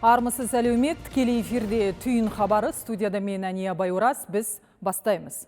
Армысыз әлеумет, тікелей эфирде Түйін хабары, студияда мен Әния Байораз, біз бастаймыз.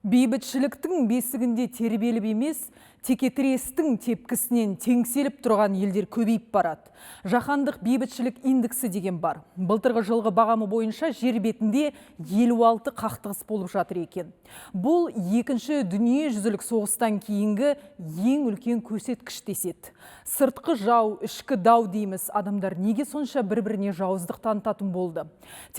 Бейбітшіліктің бесігінде тербеліп емес, текетірестің тепкісінен теңселіп тұрған елдер көбейіп барады. Жаһандық бейбітшілік индексі деген бар. Былтырғы жылғы бағамы бойынша жер бетінде 56 қақтығыс болып жатыр екен. Бұл екінші дүниежүзілік соғыстан кейінгі ең үлкен көрсеткіш деседі. Сыртқы жау, ішкі дау дейміз. Адамдар неге сонша бір-біріне жауыздық танытатын болды?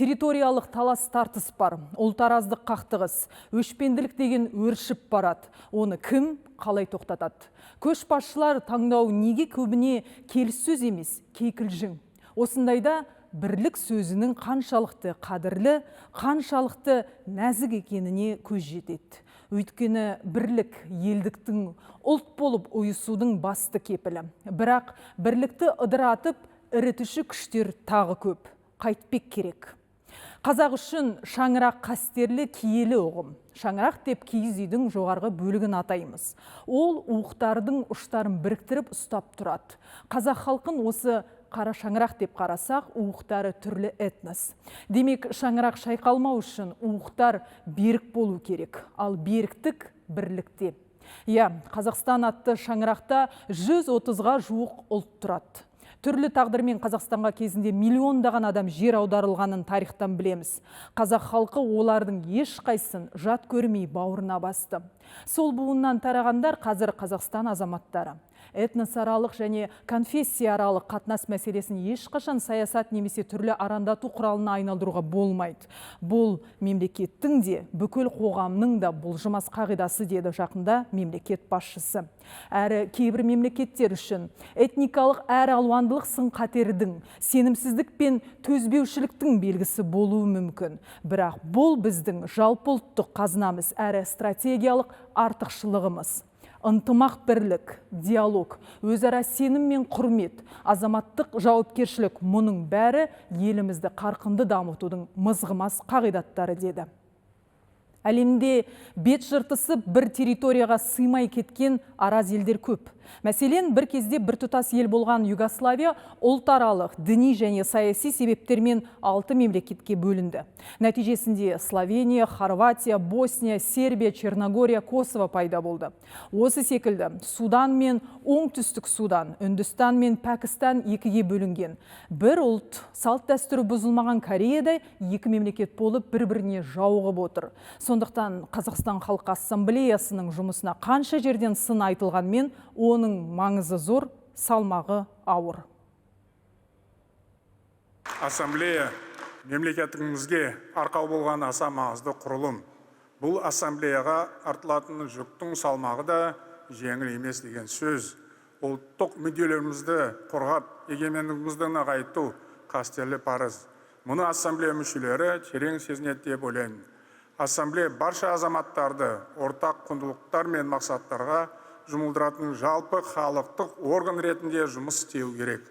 Территориялық талас тартыс бар, ұлтараздық қақтығыс, өшпенділік деген өршіп барады. Оны кім қалай тоқтатады? Көшбасшылар таңдау неге көбіне келіссөз емес, кекілжің. Осындайда бірлік сөзінің қаншалықты қадірлі, қаншалықты нәзік екеніне көз жетеді. Өйткені бірлік елдіктің, ұлт болып ұйысудың басты кепілі. Бірақ бірлікті ыдыратып, ірітуші күштер тағы көп. Қайтпек керек. Қазақ үшін шаңырақ қастерлі киелі ұғым. Шаңырақ деп киіз үйдің жоғарғы бөлігін атаймыз. Ол уықтардың ұштарын біріктіріп ұстап тұрады. Қазақ халқын осы қара шаңырақ деп қарасақ, уықтары түрлі этнос. Демек, шаңырақ шайқалмау үшін уықтар берік болу керек. Ал беріктік бірлікте. Иә, Қазақстан атты шаңырақта 130-ға жуық ұлт тұрады. Түрлі тағдырмен Қазақстанға кезінде миллиондаған адам жер аударылғанын тарихтан білеміз. Қазақ халқы олардың ешқайсысын жат көрмей бауырына басты. Сол буыннан тарағандар қазір Қазақстан азаматтары. Этносаралық және конфессияаралық қатынас мәселесін ешқашан саясат немесе түрлі арандату құралына айналдыруға болмайды. Бұл мемлекеттің де, бүкіл қоғамның да бұлжымас қағидасы, деді жақында мемлекет басшысы. Әрі кейбір мемлекеттер үшін этникалық әр алуандылық сын қатердің, сенімсіздік пен төзбеушіліктің белгісі болуы мүмкін. Бірақ бұл біздің жалпы ұлттық қазынамыз, әрі стратегиялық артықшылығымыз. Ынтымақ, бірлік, диалог, өзара сенім мен құрмет, азаматтық жауапкершілік, мұның бәрі елімізді қарқынды дамытудың мызғымас қағидаттары, деді. Әлемде бет жыртысы бір территорияға сыймай кеткен араз елдер көп. Мәселен, бір кезде біртұтас ел болған Югославия ұлтаралық, діни және саяси себептермен 6 мемлекетке бөлінді. Нәтижесінде Словения, Хорватия, Босния, Сербия, Черногория, Косово пайда болды. Осы секілді Судан мен Оңтүстік Судан, Үндістан мен Пәкістан екіге бөлінген. Бір ұлт, салт дәстүрі бұзылмаған Кореяда екі мемлекет болып бір-біріне жауығып отыр. Сондықтан Қазақстан Халқы Ассамблеясының жұмысына қанша жерден сын айтылғанмен, оның маңызы зор, салмағы ауыр. Ассамблея мемлекетімізге арқау болған аса маңызды құрылым. Бұл ассамблеяға артылатын жүктің салмағы да жеңіл емес деген сөз. Ұлттық мүдделерімізді қорғап, егемендігімізді нығайту қастерлі парыз. Мұны ассамблея мүшелері терең сезінеді деп ойлаймын. Ассамблея барша азаматтарды ортақ құндылықтар мен мақсаттарға жұмылдыратын жалпы халықтық орган ретінде жұмыс істеу керек.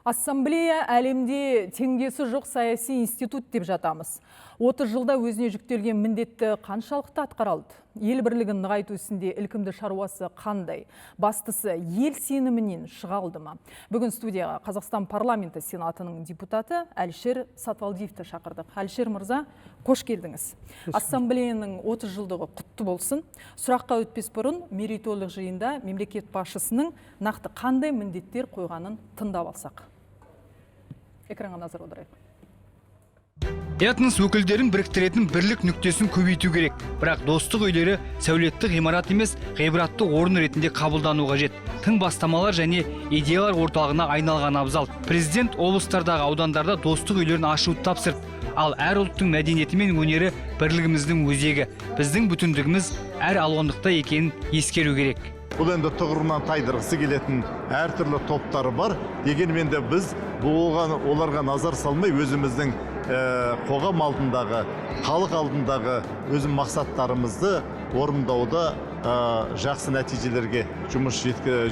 Ассамблея әлемде теңдесі жоқ саяси институт деп жатамыз. 30 жылда өзіне жүктелген міндетті қаншалықты атқара алды? Ел бірлігін нығайту ісінде ілкімді шаруасы қандай? Бастысы, ел сенімінен шыға алды ма? Бүгін студияға Қазақстан парламенті сенатының депутаты Әлішер Сатыбалдиевті шақырдық. Әлішер мырза, қош келдіңіз. Ассамблеяның 30 жылдығы құтты болсын. Сұраққа өтпес бұрын мерейтойлық жиында мемлекет басшысының нақты қандай міндеттер қойғанын тыңдап алсақ. Экранға назар аударайық. Этнос өкілдерін біріктіретін бірлік нүктесін көбейту керек. Бірақ достық үйлері сәулетті ғимарат емес, ғибратты орын ретінде қабылдану қажет. Тың бастамалар және идеялар орталығына айналған абзал. Президент облыстардағы аудандарда достық үйлерін ашуды тапсырды. Ал әр ұлттың мәдениеті мен өнері бірлігіміздің өзегі. Біздің бүтіндігіміз әр алуандықта екенін ескеру керек. Бұл енді тұғырынан тайдырғысы келетін әртүрлі топтары бар. Дегенмен де біз оларға назар салмай өзіміздің қоғам алдындағы, халық алдындағы өзім мақсаттарымызды орындауда жақсы нәтижелерге жұмыс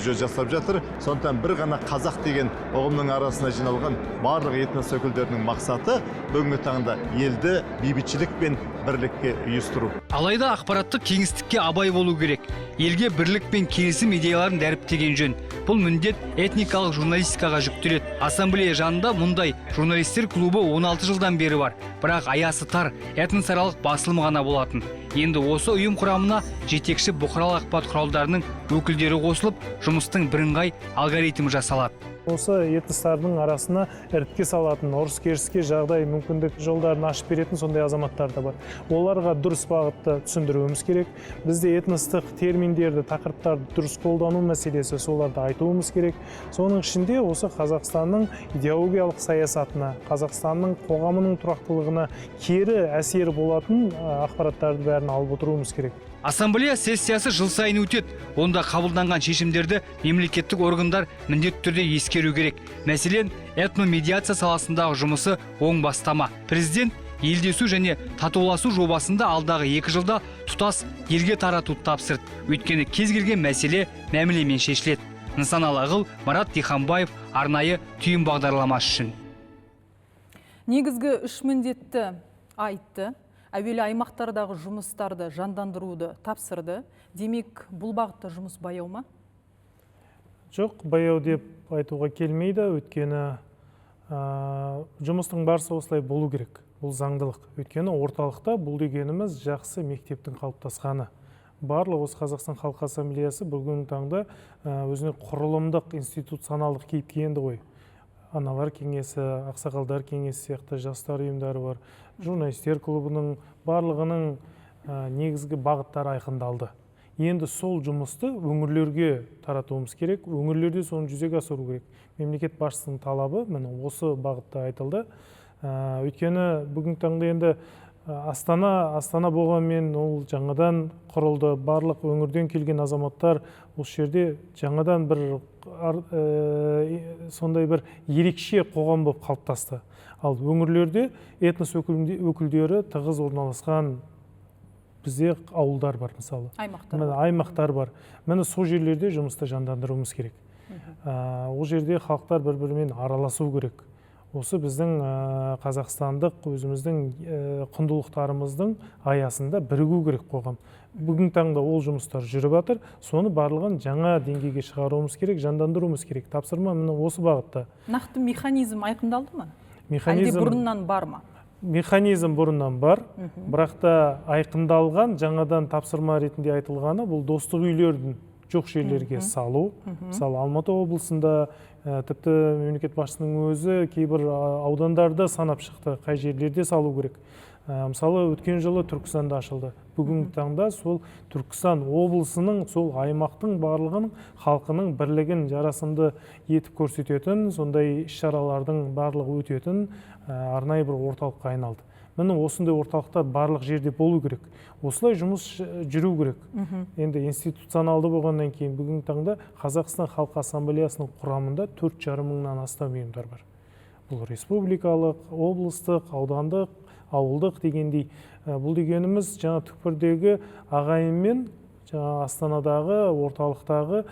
жасап жатыр. Сондықтан бір ғана қазақ деген ұғымның арасына жиналған барлық этнос өкілдерінің мақсаты бүгінгі таңда елді бейбітшілік пен бірлікке ұйыстыру. Алайда ақпараттық кеңістікке абай болу керек. Елге бірлік пен келісім идеяларын дәріптеген жөн. Бұл міндет этникалық журналистикаға жүктеледі. Ассамблея жанында мұндай журналистер клубы 16 жылдан бері бар. Бірақ аясы тар, этносаралық басылым ғана болатын. Енді осы ұйым құрамына жетекші бұқаралық ақпарат құралдарының өкілдері қосылып, жұмыстың бірыңғай алгоритмі жасалады. Осы этностардың арасына іріткі салатын, ұрыс-керіске жағдай, мүмкіндік жолдарын ашып беретін сондай азаматтар да бар. Оларға дұрыс бағытты түсіндіруіміз керек. Бізде этностық терминдерді, тақырыптарды дұрыс қолдану мәселесі, соларды айтуымыз керек. Соның ішінде осы Қазақстанның идеологиялық саясатына, Қазақстанның қоғамының тұрақтылығына кері әсері болатын ақпараттарды бәрін алып отыруымыз керек. Ассамблея сессиясы жыл сайын өтеді. Онда қабылданған шешімдерді мемлекеттік органдар міндетті түрде ескеру керек. Мәселен, этномедиация саласындағы жұмысы оң бастама. Президент елдесу және татуласу жобасында алдағы 2 жылда тұтас елге таратуды тапсырды. Өйткені кез келген мәселе мәмілемен шешіледі. Нысаналы Ығыл, Марат Диханбаев, арнайы түйін бағдарламасы үшін. Негізгі 3 міндетті айтты. Әуелі аймақтардағы жұмыстарды жандандыруды тапсырды. Демек, бұл бағытта жұмыс баяу ма? Жоқ, баяу деп айтуға келмейді. Өйткені жұмыстың барысы осылай болу керек. Бұл заңдылық. Өйткені орталықта бұл дегеніміз жақсы мектептің қалыптасқаны. Барлық осы Қазақстан Халқы Ассамблеясы бүгінгі таңда өзіне құрылымдық институционалдық кейіпке енді ғой. Аналар кеңесі, ақсақалдар кеңесі сияқты жастар ұйымдары бар. Журналистер клубының барлығының негізгі бағыттары айқындалды. Енді сол жұмысты өңірлерге таратуымыз керек, өңірлерде соны жүзеге асыру керек. Мемлекет басшысының талабы міне осы бағытта айтылды. Өйткені бүгінгі таңда енді Астана болғанмен ол жаңадан құрылды. Барлық өңірден келген азаматтар осы жерде жаңадан бір сондай бір ерекше қоғам болып қалыптасты. Ал өңірлерде этнос өкілдері тығыз орналасқан бізде ауылдар бар, мысалы. Аймақтар бар. Міне сол жерлерде жұмысты жандандыруымыз керек. Ол жерде халықтар бір-бірімен араласу керек. Осы біздің қазақстандық өзіміздің құндылықтарымыздың аясында бірігу керек қоғам. Бүгінгі таңда ол жұмыстар жүріп жатыр, соны барлығын жаңа деңгейге шығаруымыз керек, жандандыруымыз керек. Тапсырма міне осы бағытта. Нақты механизм айқындалды ма? Әлде бұрыннан бар ма? Механизм бұрыннан бар, бірақ та айқындалған, жаңадан тапсырма ретінде айтылғаны бұл достық үйлердің жоқ жерлерге салу. Мысалы, Алматы облысында тіпті мемлекет басшысының өзі кейбір аудандарды санап шықты, қай жерлерде салу керек. Мысалы, өткен жылы Түркістанда ашылды. Бүгінгі таңда сол Түркістан облысының, сол аймақтың барлығының халқының бірлігін жарасымды етіп көрсететін, сондай іс-шаралардың барлығы өтетін арнайы бір орталыққа айналды. Міне осындай орталықтар барлық жерде болу керек. Осылай жұмыс жүру керек. Енді институционалды болғаннан кейін бүгінгі таңда Қазақстан Халқы Ассамблеясының құрамында 4,5 мыңнан астам ұйымдар бар. Бұл республикалық, облыстық, аудандық, ауылдық дегендей. Бұл дегеніміз жаңа түкпірдегі ағайынмен жаңа Астанадағы, орталықтағы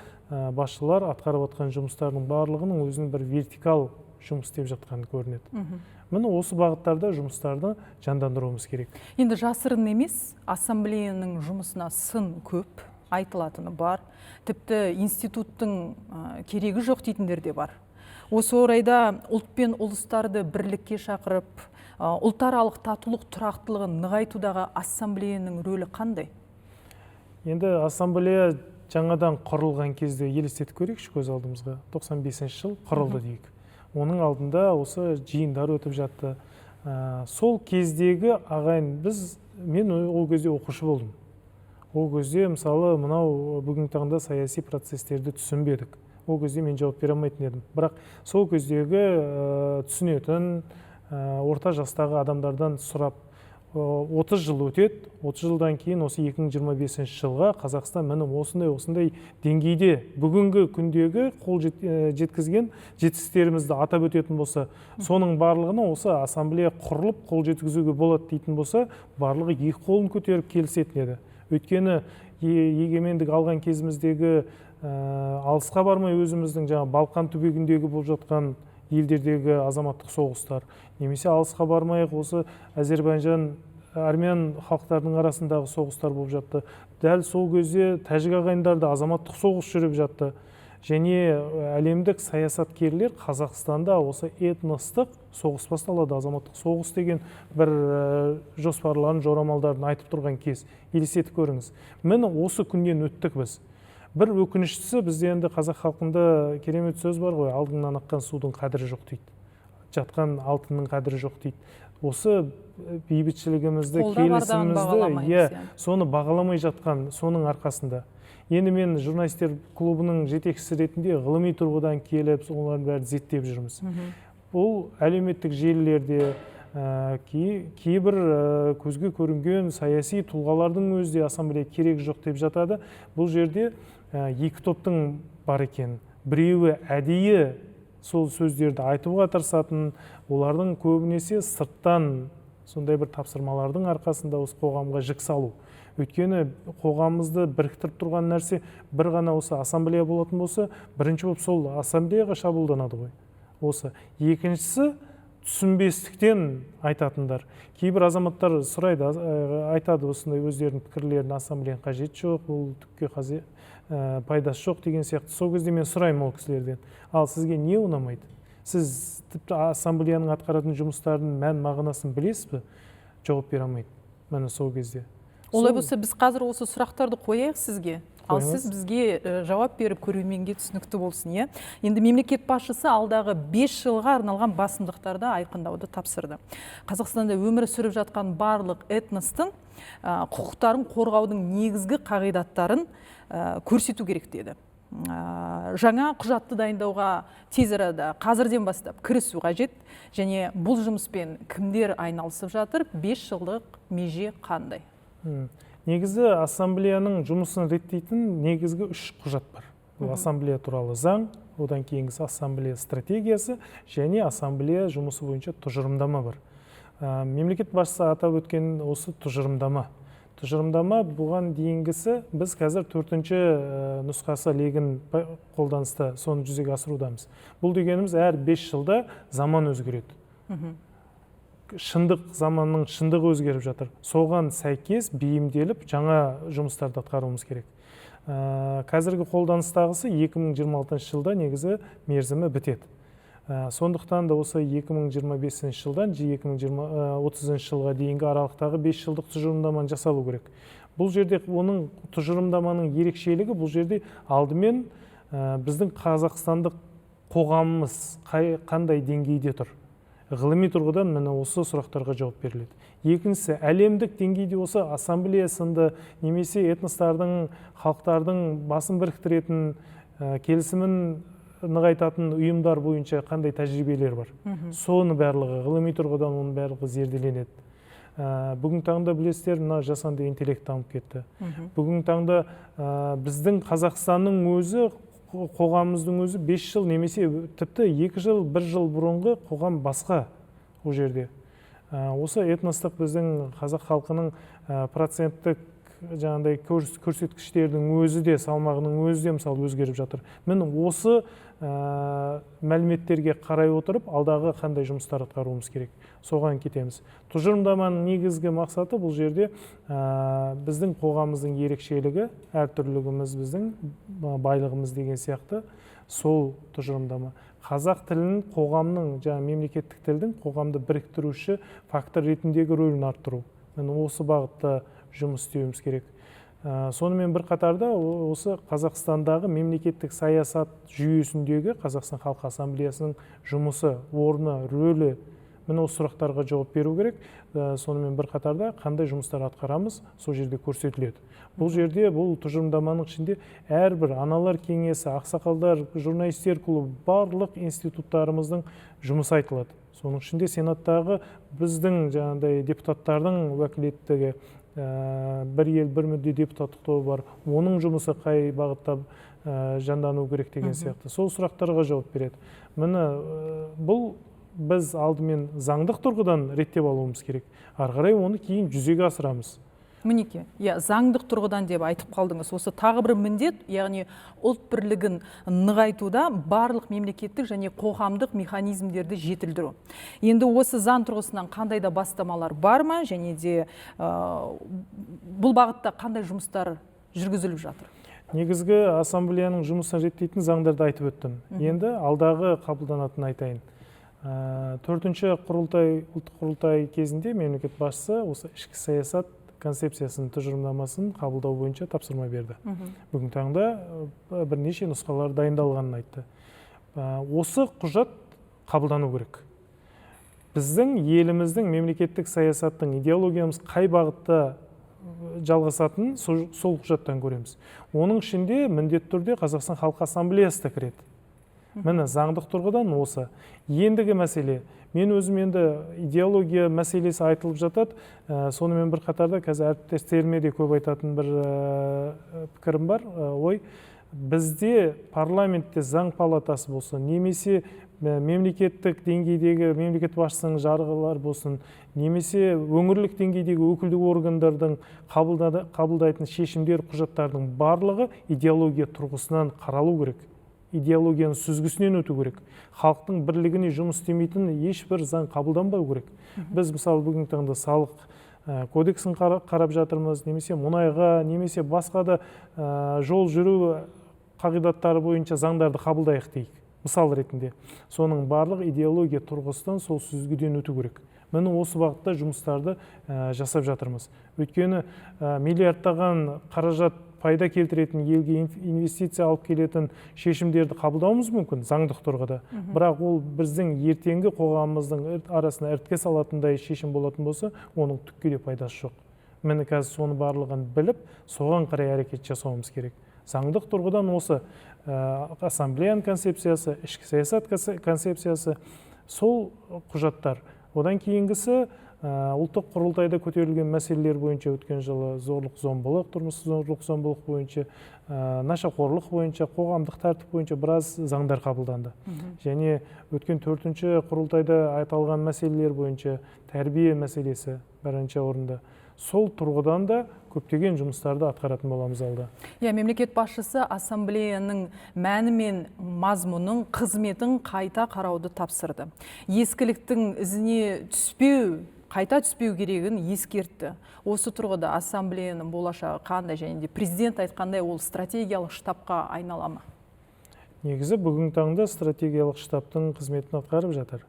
басшылар атқарып жатқан жұмыстардың барлығының өзінің бір вертикал жұмыс істеп жатқаны көрінеді. Міне осы бағыттарда жұмыстарды жандандыруымыз керек. Енді жасырын емес, ассамблеяның жұмысына сын көп, айтылатыны бар. Тіпті институттың керегі жоқ дейтіндер де бар. Осы орайда ұлт пен ұлыстарды бірлікке шақырып, ұлтаралық татулық тұрақтылығын нығайтудағы ассамблеяның рөлі қандай? Енді ассамблея жаңадан құрылған кезде елестетіп көрейікші көз алдымызға. 95 жыл құрылды дейік. Оның алдында осы жиындар өтіп жатты. Сол кездегі ағайын, мен ол кезде оқушы болдым. Ол кезде, мысалы, мынау бүгінгі таңда саяси процестерді түсінбедік. Ол кезде мен жауап бере алмайтын едім. Бірақ сол кездегі түсінетін орта жастағы адамдардан сұрап, 30 жыл өтеді, 30 жылдан кейін осы 2025 жылға Қазақстан міне осындай деңгейде бүгінгі күндегі қол жеткізген жетістіктерімізді атап өтетін болса, соның барлығына осы ассамблея құрылып қол жеткізуге болады дейтін болса, барлығы екі қолын көтеріп келісетін еді. Өйткені Егемендік алған кезіміздегі, алысқа бармай өзіміздің жаңа Балқан түбегіндегі болып жатқан елдердегі азаматтық соғыстар, немесе алысқа бармай осы Әзербайжан, армян халықтарының арасындағы соғыстар болып жатты. Дәл сол кезде тәжік ағайындарда азаматтық соғыс жүріп жатты. Және әлемдік саясаткерлер Қазақстанда осы этностық соғыс басталады, азаматтық соғыс деген бір жоспарларын, жорамалдарын айтып тұрған кез. Елестетіп көріңіз. Міне, осы күннен өттік біз. Бір өкініштісі, бізде енді қазақ халқында керемет сөз бар ғой: алдыңнан аққан судың қадірі жоқ дейді, жатқан алтынның қадірі жоқ дейді. Осы бейбітшілігімізді, келісімімізді, иә, соны бағаламай жатқан, соның арқасында. Енді мен журналистер клубының жетекшісі ретінде ғылыми тұрғыдан келіп, олардың бәрін зерттеп жүрміз. Бұл әлеуметтік желілерде кейбір көзге көрінген саяси тұлғалардың өзі де ассамблея керек жоқ деп жатады. Бұл жерде екі топтың бар екен. Біреуі әдейі сол сөздерді айтуға тырысатын, олардың көбінесе сырттан сондай бір тапсырмалардың арқасында осы қоғамға жік салу. Өйткені қоғамымызды біріктіріп тұрған нәрсе бір ғана осы ассамблея болатын болса, бірінші болып сол ассамблеяға шабуылданады ғой. Осы. Екіншісі, түсінбестіктен айтатындар. Кейбір азаматтар сұрайды, айтады осындай өздерінің пікірлерін: ассамблеяның қажеті жоқ, бұл түкке пайдасы жоқ деген сияқты. Сол кезде мен сұраймын ол кісілерден: ал сізге не ұнамайды? Сіз тіпті ассамблеяның атқаратын жұмыстарының мән мағынасын білесіз бе? Жауап бере алмайды. Міне, сол кезде. Олай болса, біз қазір осы сұрақтарды қояйық сізге. Ал сіз бізге жауап беріп, көрерменге түсінікті болсын, иә. Енді мемлекет басшысы алдағы 5 жылға арналған басымдықтарды айқындауды тапсырды. Қазақстанда өмір сүріп жатқан барлық этностың құқықтарын қорғаудың негізгі қағидаттарын көрсету керек деді. Жаңа құжатты дайындауға тез арада, қазірден бастап кірісу қажет. Және бұл жұмыспен кімдер айналысып жатыр, 5 жылдық меже қандай? Негізі ассамблеяның жұмысын реттейтін негізгі 3 құжат бар. Бұл ассамблея туралы заң, одан кейінгісі ассамблея стратегиясы және ассамблея жұмысы бойынша тұжырымдама бар. Мемлекет басшысы атап өткен осы тұжырымдама. Тұжырымдама бұған дейінгісі, біз қазір 4-ші нұсқасы легін қолданыста, соны жүзеге асырудамыз. Бұл дегеніміз, әр 5 жылда заман өзгереді. Шындық, заманның шындығы өзгеріп жатыр. Соған сәйкес бейімделіп, жаңа жұмыстарды атқаруымыз керек. Қазіргі қолданыстағысы 2026 жылда негізі мерзімі бітеді. Сондықтан да осы 2025 жылдан 2030 жылға дейінгі аралықтағы 5 жылдық тұжырымдаманы жасалу керек. Бұл жерде оның, тұжырымдаманың ерекшелігі, бұл жерде алдымен біздің қазақстандық қоғамымыз қандай деңгейде тұр? Ғылыми тұрғыдан міне осы сұрақтарға жауап беріледі. Екіншісі, әлемдік деңгейде осы ассамблея сынды немесе этностардың, халықтардың басын біріктіретін, келісімін нығайтатын ұйымдар бойынша қандай тәжірибелер бар? Соны барлығы ғылыми тұрғыдан, оның барлығы зерделенеді. Бүгінгі таңда, білесіздер, мына жасанды интеллект дамып кетті. Бүгінгі таңда біздің Қазақстанның өзі, қоғамымыздың өзі 5 жыл немесе тіпті 2 жыл, 1 жыл бұрынғы қоғам басқа ол жерде. Осы этностық біздің қазақ халқының проценттік жаңағыдай көрсеткіштердің өзі де, салмағының өзі де, мысалы, өзгеріп жатыр. Міне, осы мәліметтерге қарай отырып, алдағы қандай жұмыстар атқаруымыз керек, соған кетеміз. Тұжырымдаманың негізгі мақсаты бұл жерде біздің қоғамымыздың ерекшелігі, әртүрлілігіміз біздің байлығымыз деген сияқты сол тұжырымдама. Қазақ тілінің қоғамның, жаңа мемлекеттік тілдің қоғамды біріктіруші фактор ретіндегі рөлін арттыру. Міне, осы бағытта жұмыс істеуіміз керек. Сонымен бір қатарда осы Қазақстандағы мемлекеттік саясат жүйесіндегі Қазақстан Халқы Ассамблеясының жұмысы, орны, рөлі, міне, осы сұрақтарға жауап беру керек. Сонымен бір қатарда қандай жұмыстар атқарамыз, сол жерде көрсетіледі. Бұл жерде, бұл тұжырымдаманың ішінде әрбір аналар кеңесі, ақсақалдар, журналистер клубы, барлық институттарымыздың жұмысы айтылады. Соның ішінде сенаттағы біздің жаңағыдай депутаттардың уәкілеттігі, «Бір ел, бір мүдде» депутаттық тобы бар, оның жұмысы қай бағытта жандану керек деген сияқты сол сұрақтарға жауап береді. Міне, бұл біз алдымен заңдық тұрғыдан реттеп алуымыз керек, ары қарай оны кейін жүзеге асырамыз. Мінеки, иә, заңдық тұрғыдан деп айтып қалдыңыз. Осы тағы бір міндет, яғни ұлт бірлігін нығайтуда барлық мемлекеттік және қоғамдық механизмдерді жетілдіру. Енді осы заң тұрғысынан қандай да бастамалар бар ма, және де бұл бағытта қандай жұмыстар жүргізіліп жатыр? Негізгі ассамблеяның жұмысын реттейтін заңдарды айтып өттім. Енді алдағы қабылданатынын айтайын. Төртінші құрылтай, ұлттық құрылтай кезінде мемлекет басшысы осы ішкі саясат концепциясының тұжырымдамасын қабылдау бойынша тапсырма берді. Бүгінгі таңда бірнеше нұсқалар дайындалғанын айтты. Осы құжат қабылдану керек. Біздің еліміздің мемлекеттік саясаттың идеологиямыз қай бағытта жалғасатынын сол құжаттан көреміз. Оның ішінде міндетті түрде Қазақстан Халқы Ассамблеясы да кіреді. Міне, заңдық тұрғыдан осы. Ендігі мәселе, мен өзім енді идеология мәселесі айтылып жатады, сонымен бір қатарда қазір әріптестеріме де көп айтатын бір пікірім бар, ой. Бізде парламентте заң палатасы болсын, немесе мемлекеттік деңгейдегі мемлекет басшысының жарғылар болсын, немесе өңірлік деңгейдегі өкілдік органдардың қабылдайтын шешімдер, құжаттардың барлығы идеология тұрғысынан қаралу керек. Идеологияның сүзгісінен өту керек. Халықтың бірлігіне жұмыс істемейтін ешбір заң қабылданбау керек. Біз мысалы бүгінгі таңда салық кодексін қарап жатырмыз, немесе мұнайға, немесе басқа да жол жүру қағидаттары бойынша заңдарды қабылдайық дейік. Мысал ретінде. Соның барлық идеология тұрғысынан сол сүзгіден өту керек. Міне, осы бағытта жұмыстарды жасап жатырмыз. Өйткені миллиардтаған қаражат пайда келтіретін, елге инвестиция алып келетін шешімдерді қабылдауымыз мүмкін заңдық тұрғыда. Бірақ ол біздің ертеңгі қоғамымыздың арасына іріткі салатындай шешім болатын болса, оның түкке де пайдасы жоқ. Міне, қазір соны барлығын біліп, соған қарай әрекет жасауымыз керек. Заңдық тұрғыдан осы ассамблеяның концепциясы, ішкі саясат концепциясы, сол құжаттар. Одан кейінгісі ұлттық құрылтайда көтерілген мәселелер бойынша өткен жылы зорлық зомбылық, тұрмыстық зорлық зомбылық бойынша, нашақорлық бойынша, қоғамдық тәртіп бойынша біраз заңдар қабылданды. Және өткен төртінші құрылтайда айтылған мәселелер бойынша тәрбие мәселесі бірінші орында. Сол тұрғыдан да көптеген жұмыстарды атқаратын боламыз алда. Иә, мемлекет басшысы ассамблеяның мәні мен мазмұнын, қызметін қайта қарауды тапсырды. Ескіліктің ізіне түспеу, қайта түспеу керегін ескертті. Осы тұрғыда ассамблеяның болашағы қандай, және де президент айтқандай ол стратегиялық штабқа айнала ма? Негізі бүгінгі таңда стратегиялық штабтың қызметін атқарып жатыр.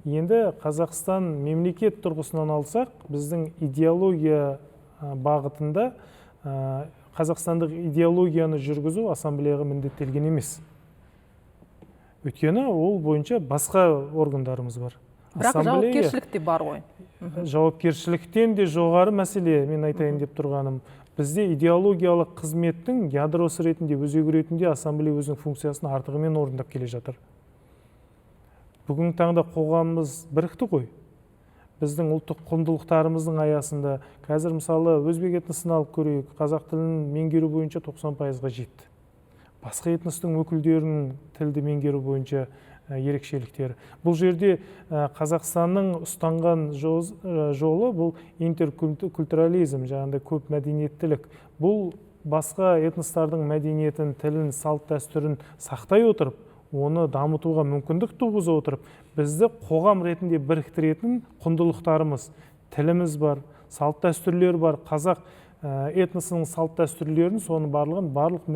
Енді Қазақстан мемлекет тұрғысынан алсақ, біздің идеология бағытында қазақстандық идеологияны жүргізу ассамблеяға міндеттелген емес. Өйткені ол бойынша басқа органдарымыз бар. Бірақ жауапкершілік те бар ғой. Жауапкершіліктен де жоғары мәселе, мен айтайын деп тұрғаным. Бізде идеологиялық қызметтің ядросы ретінде, өзегі ретінде ассамблея өзінің функциясын артығымен орындап келе жатыр. Бүгінгі таңда қоғамымыз бірікті ғой. Біздің ұлттық құндылықтарымыздың аясында қазір мысалы өзбек этносын алып көрейік, қазақ тілін меңгеру бойынша 90%-ға жетті. Басқа этностың өкілдерінің тілді меңгеру бойынша ерекшеліктері. Бұл жерде Қазақстанның ұстанған жолы бұл интеркультурализм, жаңағыдай көп мәдениеттілік. Бұл басқа этностардың мәдениетін, тілін, салт дәстүрін сақтай отырып, оны дамытуға мүмкіндік туғыза отырып, бізді қоғам ретінде біріктіретін құндылықтарымыз, тіліміз бар, салт дәстүрлер бар, қазақ этносының салт дәстүрлерін, соның барлығын барлық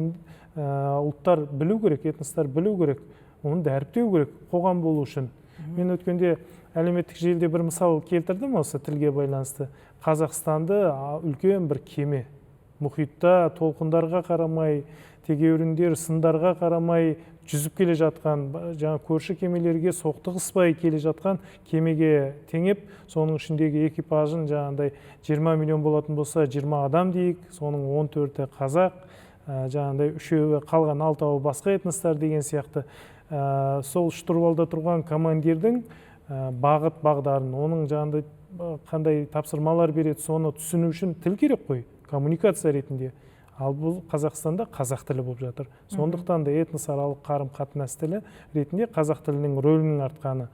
ұлттар білу керек, этностар білу керек, оны дәріптеу керек қоғам болу үшін. Мен өткенде әлеуметтік желіде бір мысал келтірдім осы тілге байланысты. Қазақстанды үлкен бір кеме, мұхитта толқындарға қарамай, тегеуріндер, сындарға қарамай жүзіп келе жатқан, жаңа көрші кемелерге соқтығыспай келе жатқан кемеге теңеп, соның ішіндегі экипажын жаңағындай 20 миллион болатын болса, 20 адам дейік, соның 14-і қазақ, жаңағындай үшеуі, қалған алтауы басқа этностар деген сияқты. Сол штурвалда тұрған командирдің бағыт бағдарын, оның жаңағындай қандай тапсырмалар береді, соны түсіну үшін тіл керек қой, коммуникация ретінде. Ал бұл Қазақстанда қазақ тілі болып жатыр. Сондықтан да этносаралық қарым-қатынас тілі ретінде қазақ тілінің рөлінің артқаны,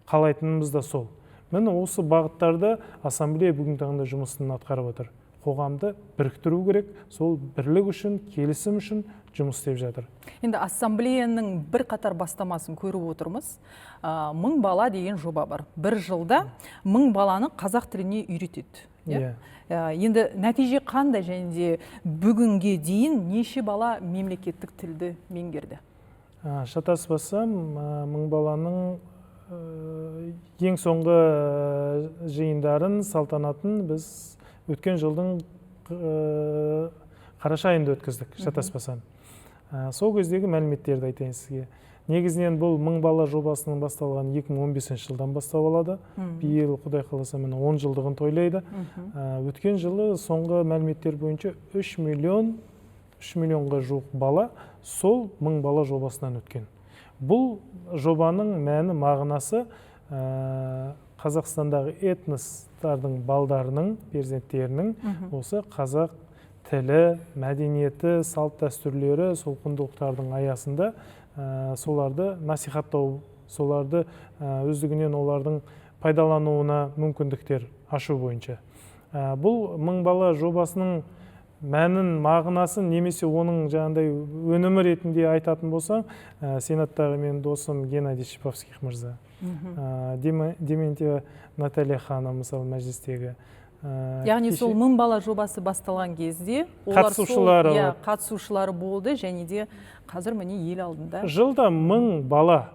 қалайтынымыз да сол. Міне, осы бағыттарда ассамблея бүгінгі таңда жұмысын атқарып отыр. Қоғамды біріктіру керек, сол бірлік үшін, келісім үшін жұмыс істеп жатыр. Енді ассамблеяның бірқатар бастамасын көріп отырмыз. 1000 бала деген жоба бар. Бір жылда 1000 баланы қазақ тіліне үйретеді. Иә. Енді нәтиже қандай және де бүгінге дейін неше бала мемлекеттік тілді меңгерді? Шатаспасам, 1000 баланың ең соңғы жиындарын, салтанатын біз өткен жылдың қараша айында өткіздік, шатаспасам. Сол кездегі мәліметтерді айтайын сізге. Негізінен бұл 1000 бала жобасының басталған 2015 жылдан бастап алады. Биыл, Құдай қаласа, міне 10 жылдығын тойлайды. Өткен жылы соңғы мәліметтер бойынша 3 миллионға жуық бала сол 1000 бала жобасынан өткен. Бұл жобаның мәні, мағынасы Қазақстандағы этностардың балдарының, перзенттерінің осы қазақ тілі, мәдениеті, салт дәстүрлері, сол құндылықтардың аясында соларды насихаттау, соларды өздігінен олардың пайдалануына мүмкіндіктер ашу бойынша. Бұл 1000 бала жобасының мәнін, мағынасын немесе оның жаңағыдай өнімі ретінде айтатын болсам, сенаттағы менің досым Геннадий Шиповских мырза, Дементьева Наталья ханым, мысалы, мәжілістегі. Яғни сол 1000 бала жобасы басталған кезде олар қатысушылары, қатысушылары болды, және де қазір міне ел алдында. Жылда 1000 бала.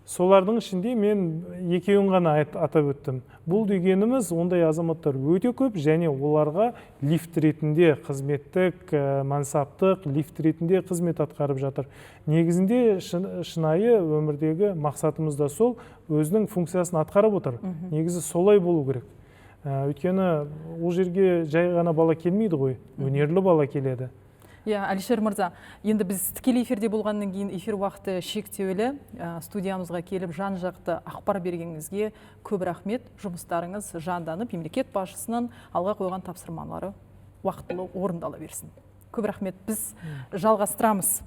Солардың ішінде мен екеуін ғана атап өттім. Бұл дегеніміз, ондай азаматтар өте көп, және оларға лифт ретінде қызметтік, мансаптық лифт ретінде қызмет атқарып жатыр. Негізінде шынайы өмірдегі мақсатымыз да сол, өзінің функциясын атқарып отыр. Негізі солай болу керек. Өйткені ол жерге жай ғана бала келмейді ғой, өнерлі бала келеді. Иә, Әлішер мырза, енді біз тікелей эфирде болғаннан кейін эфир уақыты шектеулі. Студиямызға келіп жан-жақты ақпар бергеніңізге көп рахмет. Жұмыстарыңыз жанданып, мемлекет басшысының алға қойған тапсырмалары уақытылы орындала берсін. Көп рахмет. Біз жалғастырамыз.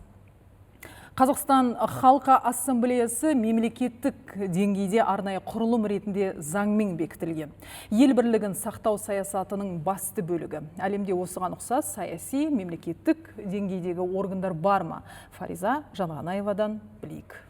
Қазақстан Халқы Ассамблеясы мемлекеттік деңгейде арнайы құрылым ретінде заңмен бекітілген. Ел бірлігін сақтау саясатының басты бөлігі. Әлемде осыған ұқсас саяси, мемлекеттік деңгейдегі органдар бар ма? Фариза Жанғанаевадан білейік.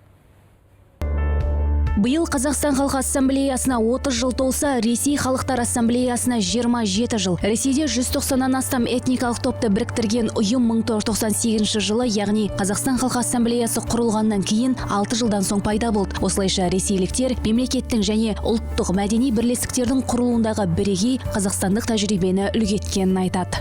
Биыл Қазақстан Халқы Ассамблеясына 30 жыл толса, Ресей Халықтар Ассамблеясына 27 жыл. Ресейде 190-нан астам этникалық топты біріктірген ұйым 1998 жылы, яғни Қазақстан Халқы Ассамблеясы құрылғаннан кейін 6 жылдан соң пайда болды. Осылайша ресейліктер мемлекеттің және ұлттық мәдени бірлестіктердің құрылуындағы бірегей қазақстандық тәжірибені үлгі еткенін айтады.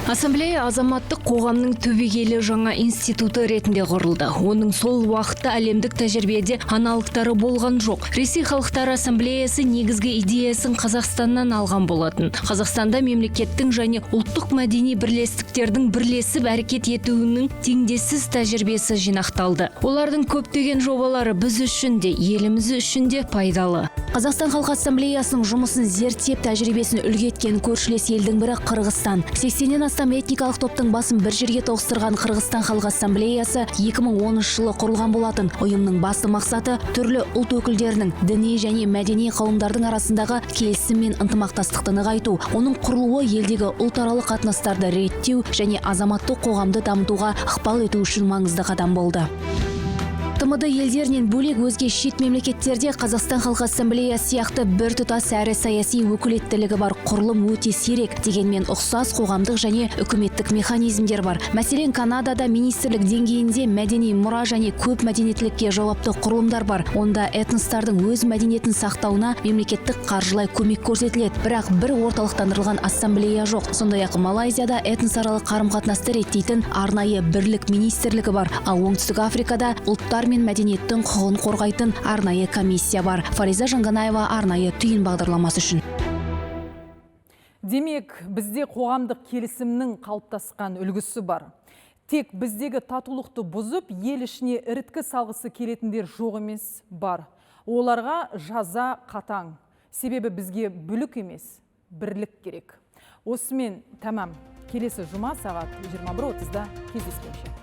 Ассамблея азаматтық қоғамның түбегейлі жаңа институты ретінде құрылды. Оның сол уақытта әлемдік тәжірибеде аналогтары болған жоқ. Ресей Халықтары Ассамблеясы негізгі идеясын Қазақстаннан алған болатын. Қазақстанда мемлекеттің және ұлттық мәдени бірлестіктердің бірлесіп әрекет етуінің теңдессіз тәжірибесі жинақталды. Олардың көптеген жобалары біз үшін де, еліміз үшін де пайдалы. Қазақстан Халқы Ассамблеясының жұмысын зерттеп, тәжірибесін үлгі еткен көршілес елдің бірі Қырғызстан. 80-нен астам этникалық топтың басын бір жерге тоғыстырған Қырғызстан Халқы Ассамблеясы 2010 жылы құрылған болатын. Ұйымның басты мақсаты түрлі ұлт өкілдерінің, діни және мәдени қауымдардың арасындағы келісім мен ынтымақтастықты нығайту. Оның құрылуы елдегі ұлтаралық қатынастарды реттеу және азаматтық қоғамды дамытуға ықпал ету үшін маңызды қадам болды. ТМД елдерінен бөлек өзге шет мемлекеттерде Қазақстан Халқы Ассамблеясы сияқты біртұтас әрі саяси өкілеттілігі бар құрылым өте сирек. Дегенмен ұқсас қоғамдық және үкіметтік механизмдер бар. Мәселен, Канадада министрлік деңгейінде мәдени мұра және көп мәдениеттілікке жауапты құрылымдар бар. Онда этностардың өз мәдениетін сақтауына мемлекеттік қаржылай көмек көрсетіледі. Бірақ бір орталықтандырылған ассамблея жоқ. Сондай-ақ Малайзияда этносаралық қарым-қатынасты реттейтін арнайы бірлік министрлігі бар. Ал Оңтүстік Африкада ұлттар мен мәдениеттің құқығын қорғайтын арнайы комиссия бар. Фариза Жанғанаева, арнайы түйін бағдарламасы үшін. Демек, бізде қоғамдық келісімнің қалыптасқан үлгісі бар. Тек біздегі татулықты бұзып, ел ішіне іріткі салғысы келетіндер жоқ емес, бар. Оларға жаза қатаң. Себебі бізге бүлік емес, бірлік керек. Осымен тәмам. Келесі жұма сағат 21:30-да кездескенше.